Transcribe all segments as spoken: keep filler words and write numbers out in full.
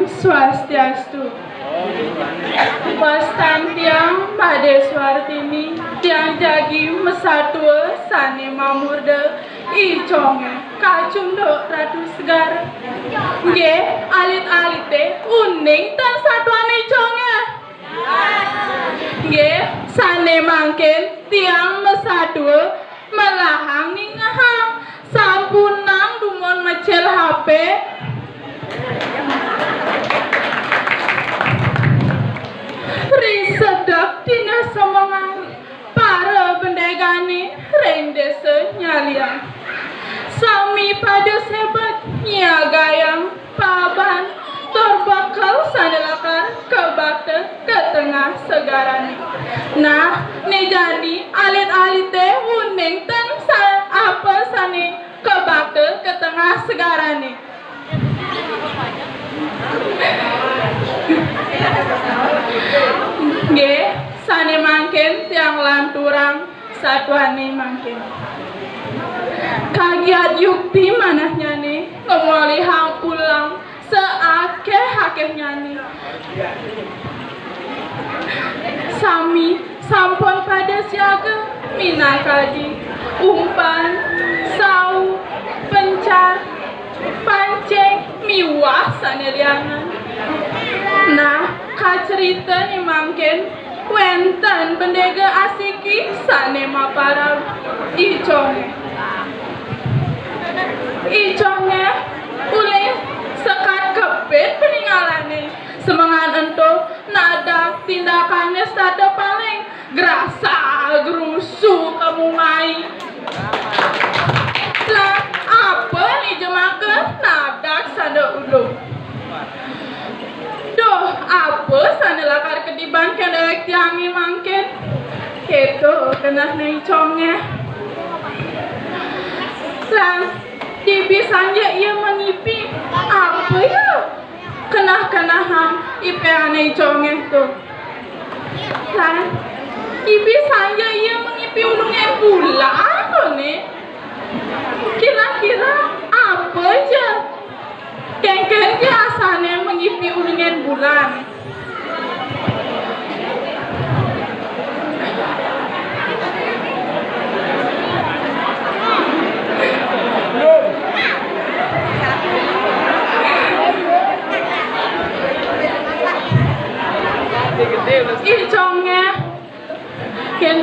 Swastiastu. Wastan tiang Made Suartini, tiang jagi masatua sane mamurda I Conge, kacunduk Ratu Segara. Nggih, alit-alite uning tan satuane I Conge. Nggih, sane mangkin tiang masatua melahang ningehang, sampunang dumun mecel H P. Risedek dina semengan para bendegane ring desa Nyalian. Sami pada sebet nyiagayang paban tur bekel sane lakar kabakta ka tengah segarane. Nah, ne jani alit-alite uning ten sa-, apa sane kabakta ka tengah segarane. Nggih, sane mangkin tiang lanturang satuane mangkin. Kagiat yukti manahnyane ngamolihang ulam saakeh-akehnyane. Sami sampun pada siaga minakadi umpan, sau, pencar, pancing, miwah sane lianan. Nah, kaceritane mangkin wenten bendega asiki sane maparab I Conge. I Conge uling sekat kepit paningalane. Semengan ento nadak tindakane setata paling grasa grusu kamumai. Lah, apa ne jemaka nadak sada ulung? Duh, apa sane lakar kadiban ken dewek tiange mangkin? Keto kenehne I Conge. Lan, dibi sanja ia mangipi. Apa ya? Keneh-kenehang ipehane I Conge to. Lan, dibi sanja ia mangipi ulungin bulan to ne. Kira-kira apa ja? Kenken ja asane mangipi ulungin bulan. I Conge. Ken,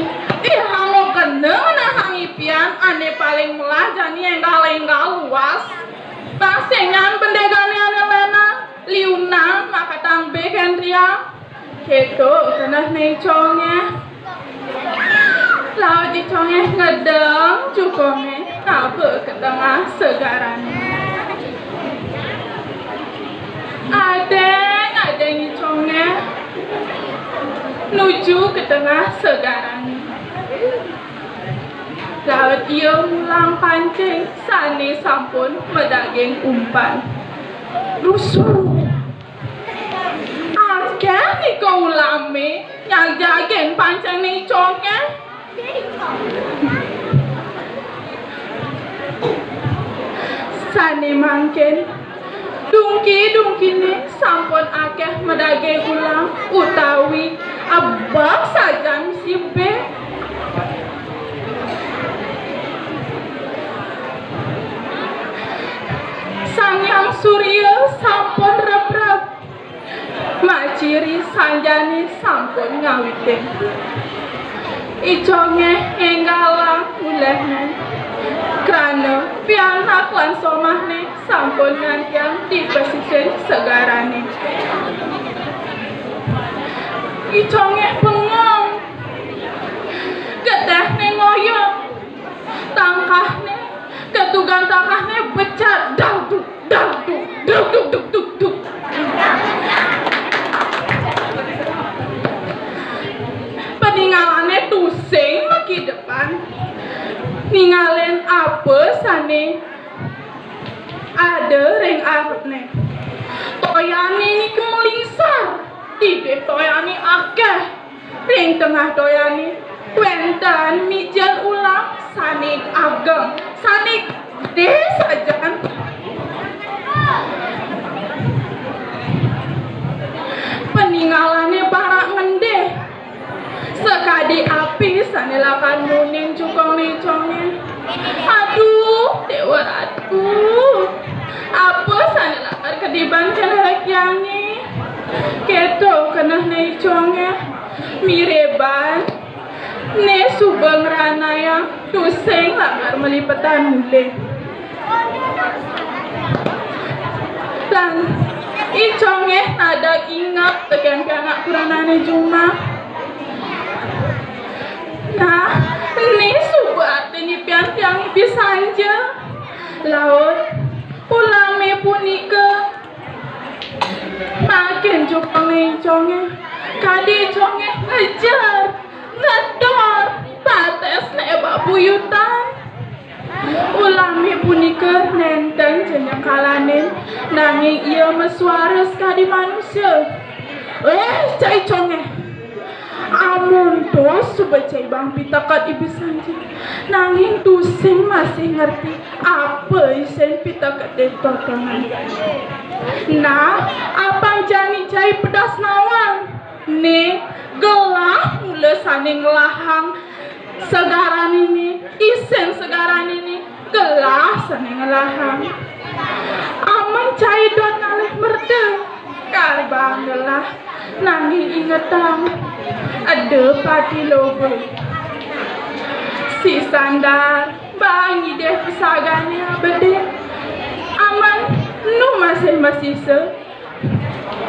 ih, hangok kena ngenehang ipian ane paling melah jani enggal-enggal luas. Pasengan bendegane ane lena, liunan makatang beken ria. Keto kenehne I Conge. Laut I Conge ngedeng jukonge ngaba ka tengah segarane. Adeng, adeng I Conge nuju ka tengah segarane. Laut ia mulang pancing sane sampun madaging umpan. Rusuh. Akeh nika ulame nyajagin pancingne I Conge. Sane mangkin, dungki-dungkine sampun akeh madaging ulam utawi abab sajan sipe. Sang Hyang Surya sampun rebrab. Maciri sanjane sampun ngawitin. I Conge ngenggalang ulehne. Krana pianak lan somahne sampun ngantiang di pasisir segarane. I Conge bengong. Getehne ngoyong. Tangkahne, ketugan tangkahne becat. Dagdug, dagdug, dagdug, dug, dug, dug. Paningalane tusing makidepan. Ningalin apa sane ada ring arepne. Toyane niki melingsar. Didih toyane akeh. Ring tengah toyane wenten mijil ulam sane ageng, sane gede sajan. Sané lakar muning jukung né icungé. Aduh, Déwa Ratu. Apa sané lakar kadiban jero rakyangé? Kéto kenehné icungé. Mireban. Né suba ngranayang tusing lakar malipetan mulih. Tan, icungé nadang ingap tekén pianak kuranané jumah. Nah, né suba atin ipian tiang ibi sanja. Laut, ulamé punika makin jukung icungé. Kadi icungé ngejer, ngedor, patésné babuyutan. Ulamé punika nénten ja nyengkalanin, nanging ia masuara sakadi manusa. "Éh, cai icungé. Amun tos suba cai bang piteket ibi sanja, nanging tusing masih ngerti apa isin piteketé totonan. Nah, apang jani cai pedas nawang." Né gelah mula sané ngelahang segarané né, isin segarané né, gelah sané ngelahang. Amun cai dot ngalih merta, karbang gelah, nanging ingetang, eda pati loba. Si Sandar, bang idih pesagané abedé. Aman, nu masih masisa.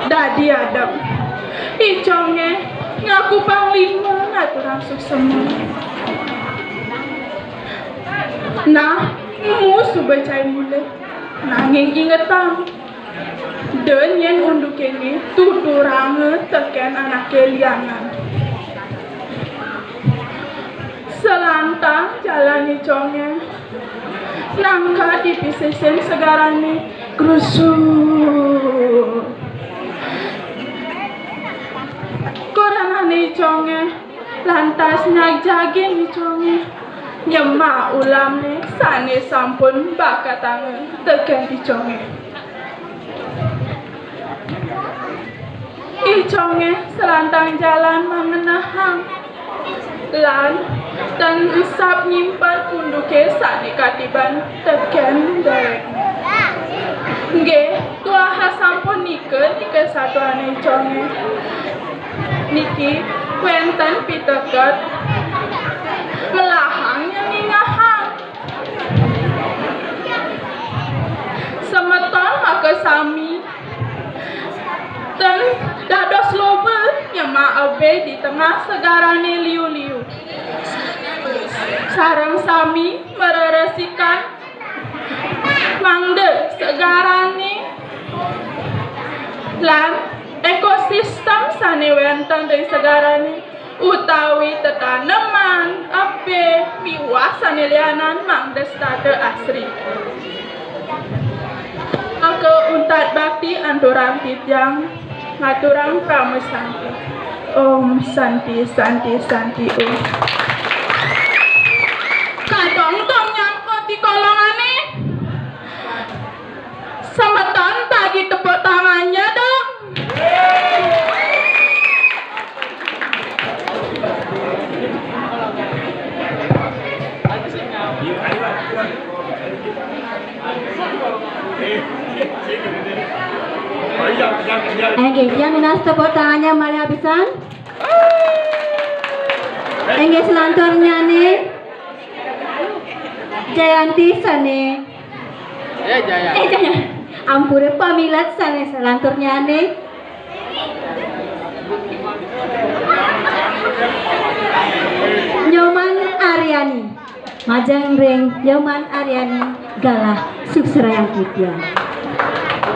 Dadi adep. Icungé ngaku panglima ngaturang suksema. Nah, mu suba cai mulih. Nanging ingetang, da nyén unduké né tuturanga tekén anaké lianan. Salantang jalan icungé. Nangkal di pisisin segarané, grusuk. Kuranané icungé, lantas nyajagin icungé. Nyemak ulamné sané sampun bakatanga tekén icungé. Icungé salantang jalan mangenehang lan tan esap nyimpen unduké sané katiban tekén déwékné. Nggih, tuah sampun nika, nika satuané icungé. Niki wénten piteket melahang nyengingahang. Semeton makasami ten dados loba nyemak ebé di tengah segarané liu-liu. Sareng sami mareresikan mangda segarané lan ekosistem sané wénten ring segarané utawi tetaneman, ebé, miwah sané lianan mangda setata asri. Maka untat bakti anturang titiang ngaturang parama santi. Om Santi, Santi, Santi, Om. Kadong dong nyangkut di kolongané. Semeton bagi tepuk tangannya dong. Inggih, tiang nunas tepuk tangannya malih apisan. Inggih, selanturnyané Jayanti sané. Eh, Jayanti. Eh, Jayanti. Ampura, pamilet sané selanturnyané. Nyoman Aryani. Majeng ring Nyoman Aryani galah suksrayang titiang.